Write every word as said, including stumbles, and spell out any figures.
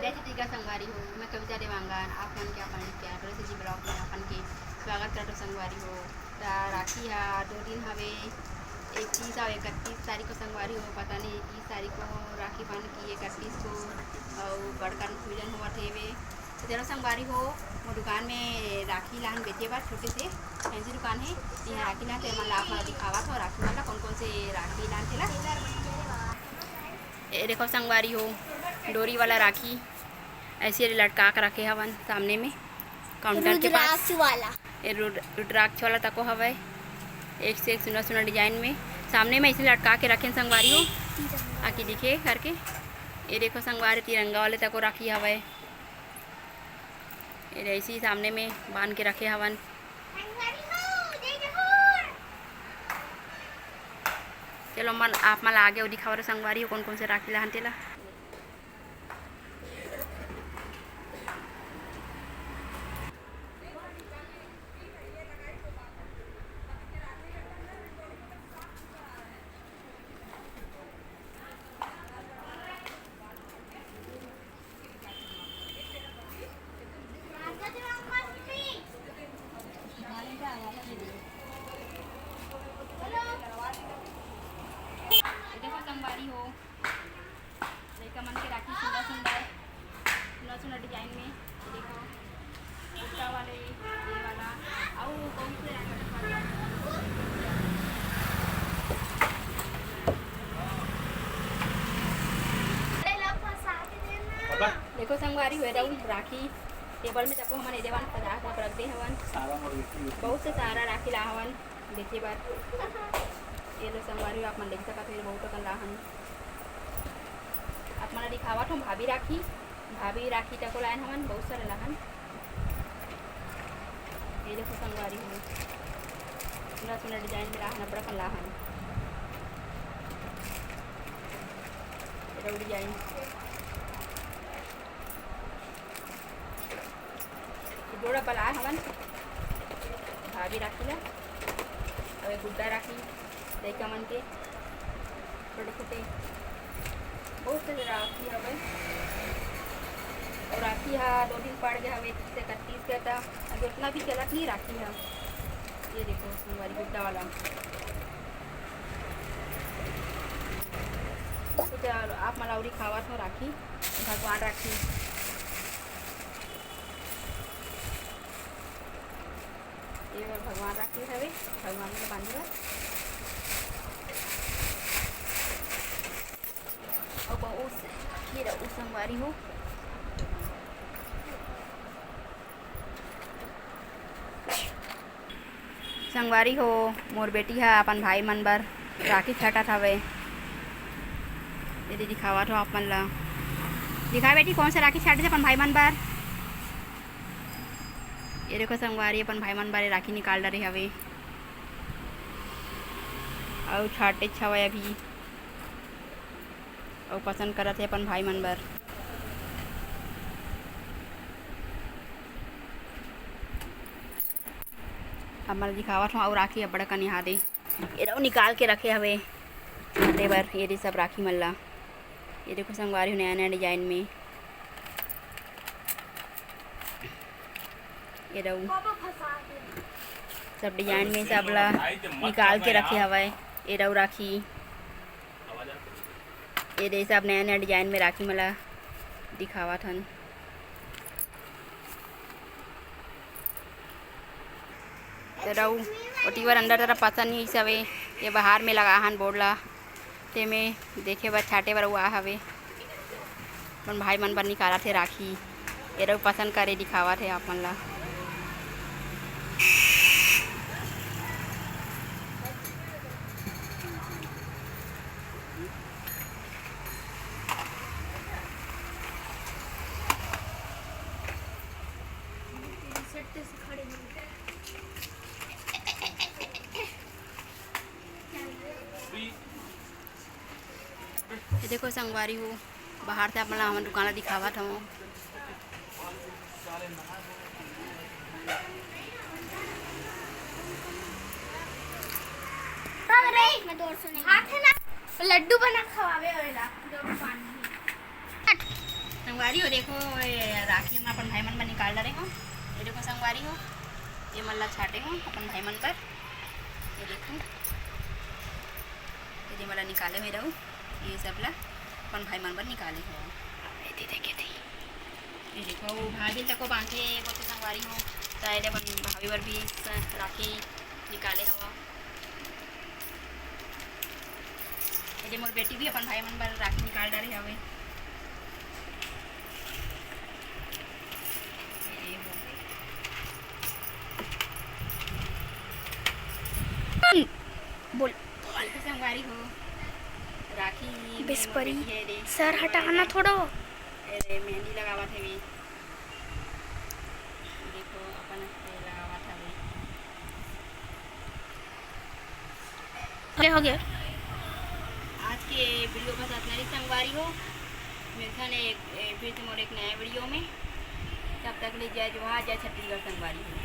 जय छत्तीसगढ़ संगवारी हो, मैं कविता देवांगन, आप मन के अपन प्यार भरे CG vlog में अपन के स्वागत करत हों संगवारी हो। त राखी हा दो दिन हवे, इकतीस अउ इकतीस तारीख को संगवारी हो, पता नहीं इकतीस तारीख को राखी बांध की इकतीस को, अउ बड़का confusion होवत हेवे। तो चलो संगवारी हो, मोर दुकान में राखी लाहन बेचे बर, छोटे से फैंसी दुकान है, यहाँ राखी लाहन, तेमन ला आप मन ला दिखावत हों राखी मन ला, कौन कौन से राखी लाहन तेला। ये देखो संगवारी हो, डोरी वाला राखी ऐसे लटका के रखे हवन सामने में काउंटर के पास। रुद्राक्ष वाला। ये रुद्र-, रुद्राक्ष वाला तको हवय, एक से एक सुंदर सुंदर डिजाइन में। सामने में ऐसे लटका के रखे संगवारी हो, ताकि दिखे करके। ये देखो संगवारी, तिरंगा वाले तको राखी हवय, ये ऐसे ही सामने में बांध के रखे हवन। चलो मन, आप मन ला आगे अउ दिखावत हों संगवारी हो, कौन कौन से राखी लाहन तेला। ये देखो संगवारी हो, लइका मन के राखी सुंदर सुंदर, सुंदर सुंदर डिजाइन में। ये देखो, कुर्ता वाले, ये वाला, अउ बहुत से राखी। देखो संगवारी हो, राखी टेबल में तको हमन एदे वाला सजा के रख दे हवन। बहुत से सारा राखी ला हवन बेचे बर। ये लो संगवारी हो, आप मन देख सकत हो, ये बहुत अकन लाहन। आप मन ला दिखावत हों भाभी राखी, भाभी राखी तको लायन हवन, बहुत सारा लाहन। ये देखो संगवारी हो, सुंदर सुंदर डिजाइन में लाहन, अब्बड़ अकन लाहन। ये लो डिजाइन। जोड़ा बलाए हवन भाभी राखी ला, अउ ये गुड्डा राखी लइका मन के छोटे छोटे, बहुत से राखी हवे। अउ राखी हा दो दिन पड़ गए हवे, इकतीस के, त अभी उतना भी चलत नहीं राखी हा। ये देखो संगवारी गुड्डा वाला। तो चलो आप मन ला अउ दिखावत हों राखी, भगवान राखी। ये बर भगवान राखी हवे, भगवान ला बांधे बर। अउ बहुत से राखी ला, उ संगवारी हो। संगवारी हो, मोर बेटी ह अपन भाई मन बर राखी छाटत हवे। ये दे दिखावत हो आप मन ला। दिखा बेटी, कौन सा राखी छाटत हे अपन भाई मन बर? ये देखो संगवारी, अपन भाई मन बर राखी निकाल डरे हवे। अउ छाटेच हवय अभी। अउ पसंद करत हे अपन भाई मन बर। अब मैं दिखावत हूँ, अउ राखी अब्बड़ कन यहाँ दे, एला निकाल के रखे हवे छाटे बर। ये दे सब राखी मन ला, ये देखो संगवारी हो, नया नया डिजाइन में। ये रऊ सब डिजाइन में सब ला निकाल के रखे हवय। ये रऊ राखी, ये दे सब नया नया डिजाइन में राखी मन ला दिखावत हन। ये रऊ ओती बर अंदर तरफ पसंद नहीं हवे, ये बाहर में लगा हन बोर्ड ला। तेमे देखे बर, छाटे बर अउ आ हवे। अपन भाई मन बर निकालत हे राखी। एरो पसंद करे दिखावत हे आप मन ला। ये देखो संगवारी हो, बाहर से आप मन ला हमन दुकान ला दिखावत हवं। मैं दो सौ नहीं। हाथ है ना, लड्डू बना खवावे वाला, दो सौ पानी। संगवारी हो, देखो, ये राखी हम अपन भाई मन बर निकाल डारे हो। ये देखो संगवारी हो, ये मन ला छाटे हो अपन भाई मन बर। ये देखो, ये दे मन ला निकाले हुए रहू, ये सब ला अपन भाई मन बर निकाले हो। ये दे, देखे थी। ये देखो, वो भाभी तको बांधे बोलते संगवारी हो, त ये दे अपन भाभी बर भी स-, राखी निकाले हवा। ये दे मोर बेटी भी अपन भाई मन बर राखी निकाल डारे हवे। बोल। संगवारी हो, राखी में बिस्परी। मोर बेटी है रे, सर हटाना थोड़ो। ए रे, मेहंदी लगावत हवे। देखो, अपन से लगावत हवे। हो गया, हो गया। आज के वीडियो बस अतना ही संगवारी हो। मिलथन एक, ए, फिर से मोर एक नया वीडियो में। तब तक ले जय जोहार, जय छत्तीसगढ़ संगवारी हो।